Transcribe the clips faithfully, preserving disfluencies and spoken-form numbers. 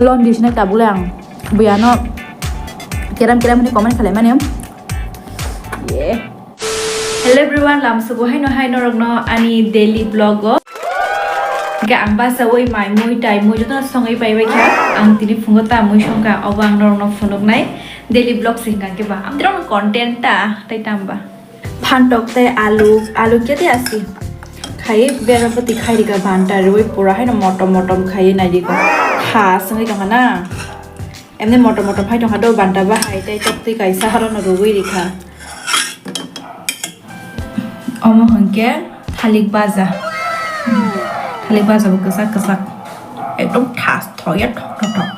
Lon di sinai tabuk le ang. Buyano keram keram hwnwi comment khlaimani. Yeah. Hello everyone, lamsugo haino hai norokno ani daily vlog o. Hingke ang basawi mai mui tai mui jotono songwi paibai kha. Ang tini phungo ta mui songkha, obo ang norokno phunuknai daily vlog se hingka khe ba. Ang tini content ta tai tamba. Phantok tei alu, alu kete asi. Khai bera pati khai rika banta rwi pura haino motom motom khai nai rika. Ha songwi tongkha na. Emni motom motom hai tongkha do banta bahai tei tokti kaisa horono rwi rikha. Omo hwnkhe thalik baja. Thalik baja bo kwchak kwchak. Ekdom thas thok ya thok thok thok.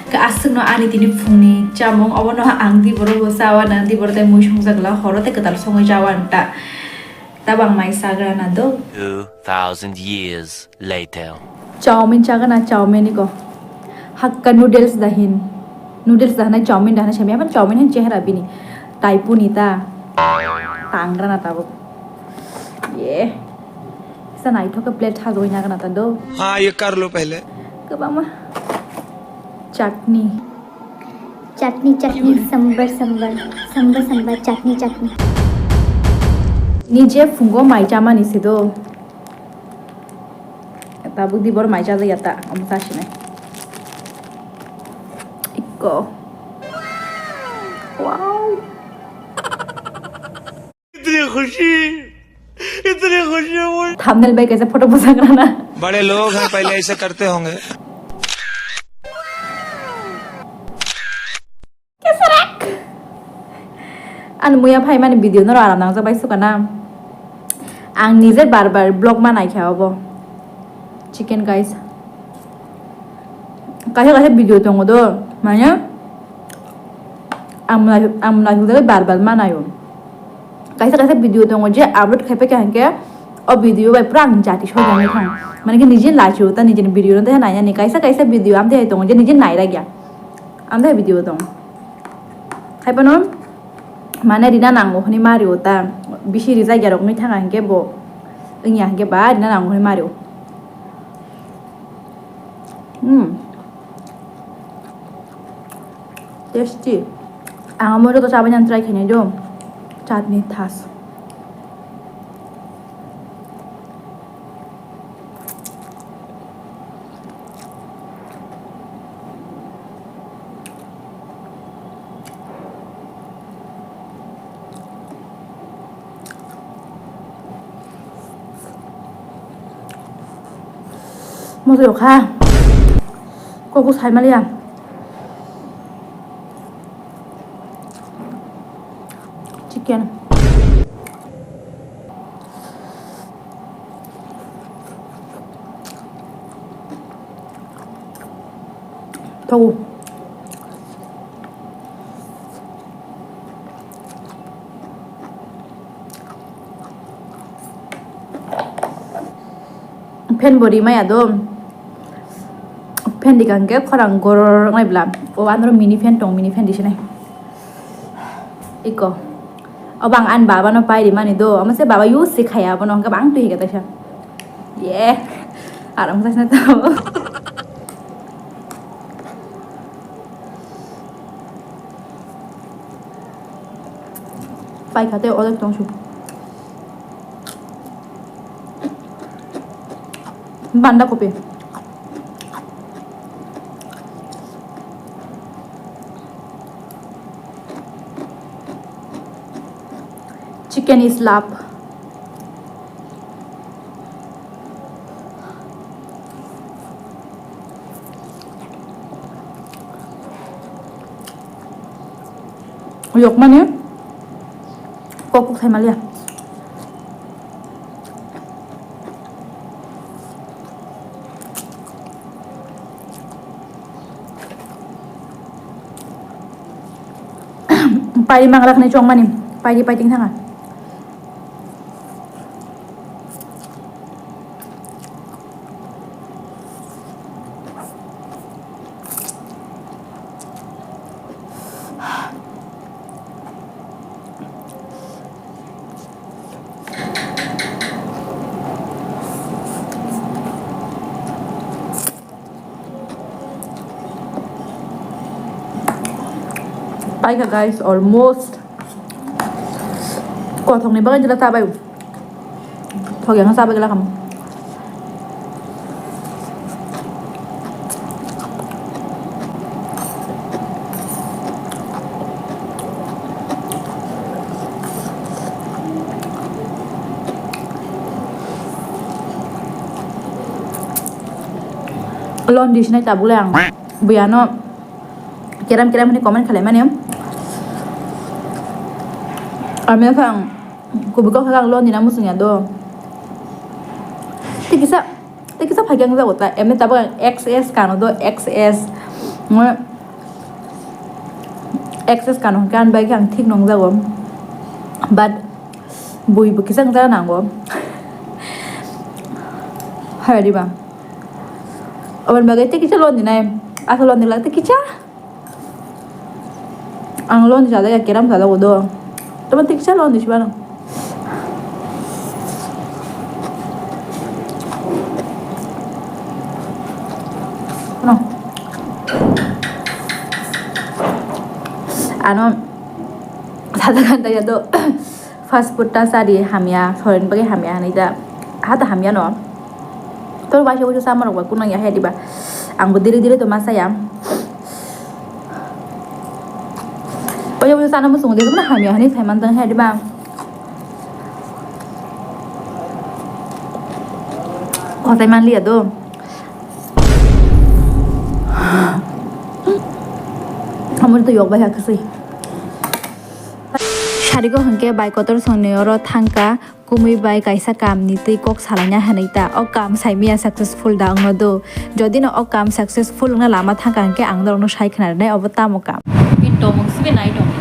Khe aswkno ani tini phungni chamung obono ang diboro bo chawana, diboro tei mui songjakla horo tei kwtal songwi chawan ta. Tabang mai chagrana do. Two thousand years later. Chowmin chagana, chowmin iko. Hakka noodles dahin. Noodles dahanai chowmin dahanai sami apan chowmin han chehra bini. Taipuni ta. Tangrana tabuk. Ye. Sa naithok ke plate hajoi nagana ta do. हाँ, ये कर लो पहले। Kwbangma. Chutney. Chutney, chutney, sambar, sambar, sambar, sambar, chutney, chutney. Ni je phungo mai chamani se do. Tabuk di bor mai chajakya ta, omo chasinai. Ikko. Wow. इतनी खुशी, इतनी खुशी मुझे। Thumbnail bai kaisa photo bwsang rana. बड़े लोग हैं, पहले ऐसे करते होंगे। Kesarak. Ani muya phaimani video no aram nangjak bai sukana. Ang nije bar bar vlog ma naikha obo. Chicken guys. Kaisa kaisa video tongo do. Mane ang mwnai ang mwnai hwnjagwi bar bar ma naio. Kaisa kaisa video tongo je upload khai paikha hinkhe o video bai pura ang jati soi jani thang. Mane khe nije lachio ta nijeni video no tei nainani kaisa kaisa video amtwi hai tongo je nije nairakya. Amtwi hai video tong. Haiphano mane rina nango hwnwi mario ta bisi rijakya rok wngwi thanga hinkhe bo wngya hinkhe ba rina nango hwnwi mario. Hmm. Tasty. Ang amo joto chabainani try khainai do. Chutney thas. Moso rok kha. Kok bo sai maliya. Chicken. Thogo. Fan bo rimaya do. Fan dikha hwnkhe khorang gorok nai bwla. O anoro mini fan tong, mini fan disinai. Iko. Obo ang ani baba no pai rimani do. Omo se baba use se khaya abono hwnkhe bang twi hwnkhe taisa. Ye. Aram taisna tamo. Paikha tei odek tongsu. Banda kopi. Chicken is love. Yokmani kok kok sai maliya. Pairi manglak ni chongmani, pairi paiting thanga. Aika guys, almost. Kothokni bagwi jila ta bai. Thok yang sa bai gila kamu. Lon di sinai tabuk le ang. Buyano. Keram keram hwnwi comment khlaimani. Amya kha ang kubui kok kha ang lon dina muchung ya do. Tei kisa, tei kisa phaikhe ang jago ta, emni tabuk ang X S kano do, X S. Ngo X S kano hwnkhe ani bai khe ang thik nung jago. But bui bo kisa ang jaga nango. Hai diba? Aboni bagwi tei kisa lon dinai. Asa lon dinai tei kisa. Ang lon di sajak ya, keram sajak o do. Tamo tei kisa lon di sibano. Ano. Ano. Sajak kan ta ya do. Fast food ta chadi hamya, sorin bagwi hamya hinwi ta. Hata hamya no. Tor waisa waisa sama rok ba kunang ya he diba. Ang bo dire dire to ma saya. Waisa waisa sana muchung de na hamya hinwi sai man tang he diba. Kotai man liya do. Amor to yok bai ha kasi. Sarigo hwnkhe bai kotor songni oro thangka, kumui bai kaisa kamni twi kok salaina hwnwi ta. O kam saimaya successful da wngno do? Jodi no o kam successful wngna lama thangka hwnkhe ang norokno sai khna rwnai obo tamo kam. Bini tomung sibe nai tong.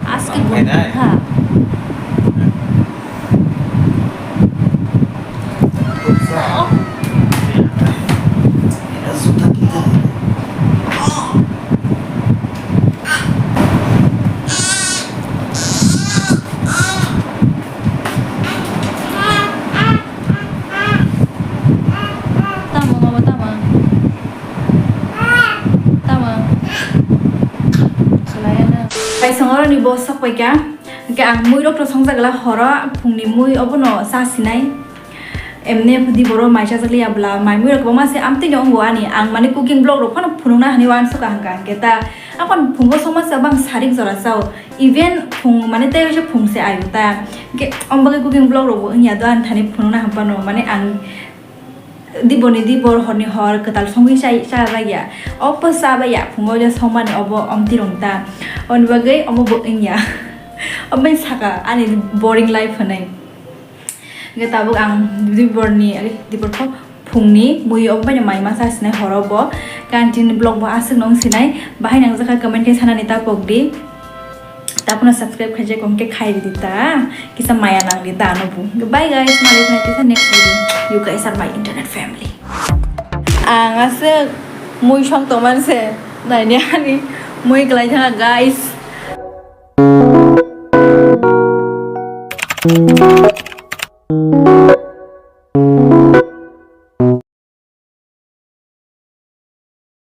Aske gundha. Tamo, mama, tamo. Tamo. Kaisong oroni bo sok paikha. Hwnkhe ang mui rok to songjak la horo, phungni mui obono cha sinai. Emne diboro mai chajak liya bwla, mai mui rok kwbangma se amtwi no wngo ani. Ang mane cooking vlog rok phano phunukna hinwi uansukha hwnkha. Hwnkhe ta aphano phungo songma se bang sarik jora chao. Even phung mane tei waisa phung se ayo ta. Hwnkhe omo bagwi cooking vlog rok bo wngya do ani thani phunukna hwnphano mane ang Diborni dibor, horni hor, kwtal songwi chai, chajak ya. Obo chabaiya, phungo je songmani obo omti rwng ta. Oboni bagwi omo bo wngya. Obo bai saka, ani boring life hwnwi. Hwnkhe tabuk ang diborni, ari, dibor kho phungni mui obo bai maimansa sinai horo bo. Canteen vlog bo aswk nung sinai. Bahai nangjakha comment khe sanani ta pokdi. Taphano subscribe khaijak hwnkhe khai ridi ta, kisa maya nangdi ta ano bo. Bye guys, malai phano kisa next video. You guys are my internet family. Ang aswk mui song tongmani se naini ani mui kwlai thangkha guys.